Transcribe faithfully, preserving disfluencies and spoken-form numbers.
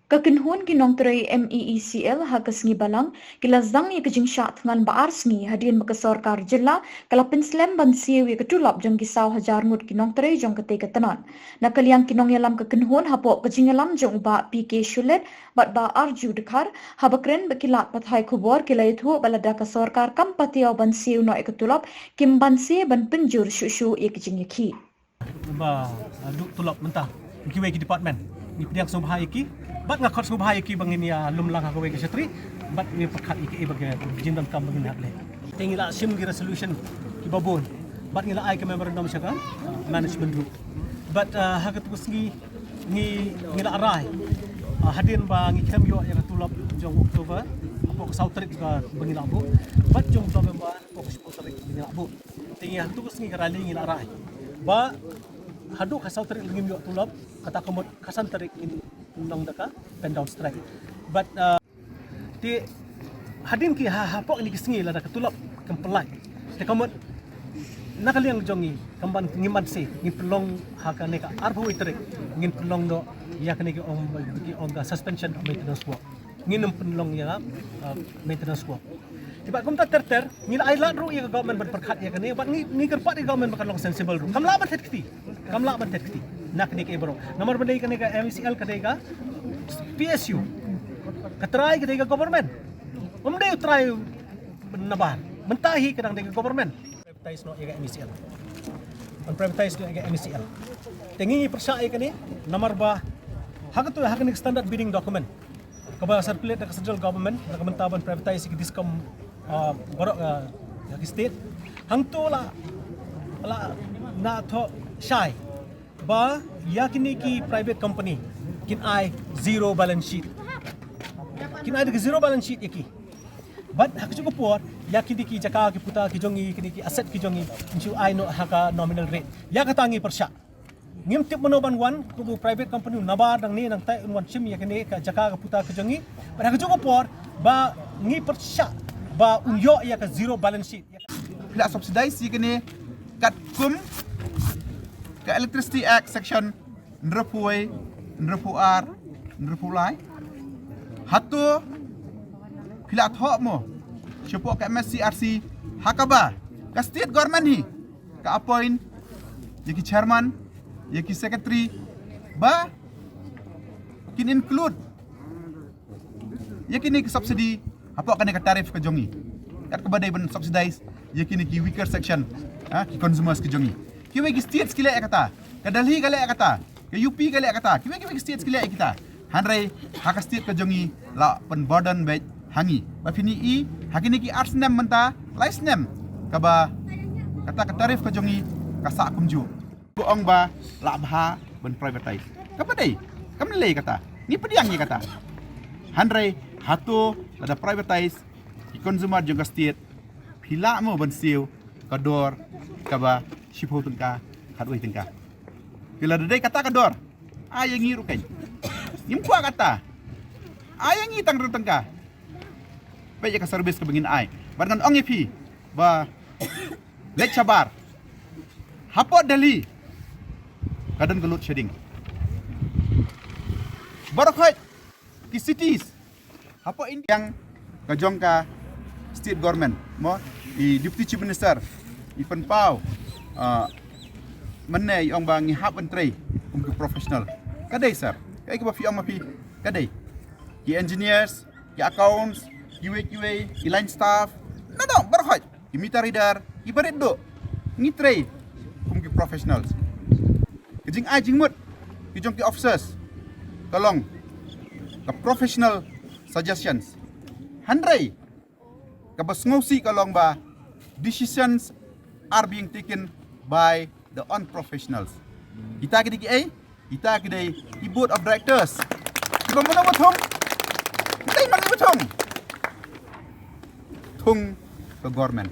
Ka kynhun ki nongtrei M E E C L ha ka sngi Balang ki la zang ïa ka jingshah thngan ba ar sngi hadien ba ka sorkar jylla ka la pynslem ban siew ïa ka tulop jong ki saw hajar ngut ki nongtrei jong katei ka tnat. Na ka liang ki nongïalam ka kynhun hapoh ka jingïalam jong u Bah P K Shulet bad Bah Arju Dkhar, haba kren bad ki lad pathai khubor ki la ïathuh ba lada ka sorkar kam patiaw ban siew noh ïa ka tulop, kim banse ban pynjur shuh shuh ïa ka jingïakhih. Ba, uh, duk tulop mynta ïa kiwei ki department. Ngi pdiang sngewbha ïa ki bad nga khot sngewbha ïa ki ba ngin ïa lum lang ha kawei ka shatri bad ngi pyrkhat ïa ki ba ka jingdonkam ba ngin hap leh. Te ngi la shim ki resolution kiba bun bad ngi la ai ka memorandum sha ka, uh, management group. Bad, uh, ha katu ka sngi ngi, ngi la rai, uh, hadien ba ngi khlem ïoh ïa ka tulop jong October hapoh ka saw tarik ba, ba ngi la buh bad jong November hapoh ka shiphew tarik ba ngi la buh. Te ngi hatu ka sngi ka rally ngi la rai ba haduh ka saw tarik ngim ïoh tulop, kata ka mut ka san tarik ngin long da ka pen down strike. But, uh, te hadien ki ha, hapoh kine ki sngi lada ka tulop kam pynlait, te ka mut na ka liang jong ngi kam ban, ngim banse, ngin pynlong ha kane ka arphew tarik ngin pynlong noh ïa kane ki ong, ki ong ka suspension of maintenance work. Ngin ym pynlong ïa, uh, maintenance work. Te bad kumta ter ter ngi la ai lad ruh ïa ka government ban pyrkhat ïa kane bad ngi, ngi kyrpad ïa ka government ba kan long sensible ruh. Kam lah ban thied kti. Kam lah ban thied kti na kane ka baroh. Namar ba dei kane ka M E C L ka dei ka P S U. Ka trai ka dei ka government. Ym dei u trai nabar. Mynta hi ka dang dei ka government. Privatize noh ïa ka M E C L. Ban privatize noh ïa ka M E C L. Te ngi pyrshah ïa kane namar ba ha katu, ha kane ka standard bidding document kaba circulate da ka central government na ka bynta ban privatize ïa ka discom, uh, baroh, uh, ïa ka state. Hangto la, la na thoh shai ba ïa kine ki private company kin ai zero balance sheet. Kin ai da ka zero balance sheet ïa ki. Bad ha kajuh ka por ïa kine ki jaka ki puta ki jong ngi, kine ki asset ki jong ngi, ngin shu ai noh ha ka nominal rate. Ïa kata ngi pyrshah. Ngim tip mano ban wan, kum u private company u nabar nangne nangtai un wan shim ïa kane ka jaka ka puta ka jong ngi. Bad ha kajuh ka por ba ngi pyrshah ba un ïoh ïa ka zero balance sheet. Phi la subsidize ïa kane katkum ka Electricity Act section hynriewphew, hynriewphew ar, hynriewphew lai. Hato phi la thoh mo shapoh ka M S C R C ha kaba ka state government hi ka appoint ïa ki chairman, ïa ki secretary ba kin include ïa kine ki subsidy hapoh kane ka tariff ka jong ngi. Kat kaba dei ban subsidize ïa kine ki weaker section, ha, ki consumers ki jong ngi. Kiwei ki states ki leh ïa kata, ka Delhi ka leh ïa kata, ka U P ka leh ïa kata, kiwei kiwei ki states ki leh ïa kita. Hynrei ha ka state ka jong ngi la pynburden beit ha ngi. Ba phin ïohi ha kine ki ar snem mynta, lai snem kaba kata ka tariff ka jong ngi ka sah kumjuh. Ba ong ba lah bha ban privatize. Kaba dei, kam lei kata. Ngi pdiang ïa kata. Hynrei hato lada privatize, ki consumer jong ka state phi lah mo ban siew ka dor kaba shiphew tyngka, khatwei tyngka? Phi lada dei kata ka dor, ai ïa ngi ruh kein. Ngim kwah kata. Ai ïa ngi tang hynriew tyngka. Peit ïa ka service kaba ngin ai. Bad ngan ong ïa phi ba leit shabar hapoh Delhi ka don ka load shedding. Baroh khoit ki cities hapoh India ka jong ka state government mo, i Deputy Chief Minister i pynpaw, ah, mynne i ong ba ngi hap ban trei kum ki professional. Ka dei sir, kaei kaba phi ong ma phi, ka dei. Ki engineers, ki accounts, kiwei kiwei, ki line staff, na dong baroh khoit, ki meter reader, ki barit duh. Ngi trei kum ki professionals. Ka jingai jingmut ki jong ki officers ka long ka professional suggestions. Hynrei kaba sngewsih ka long ba decisions are being taken by the unprofessionals. Kita ki dei kiei? Kita ki dei ki board of directors. Kiba mano ba thung? Kita mano ba thung? Thung ka government.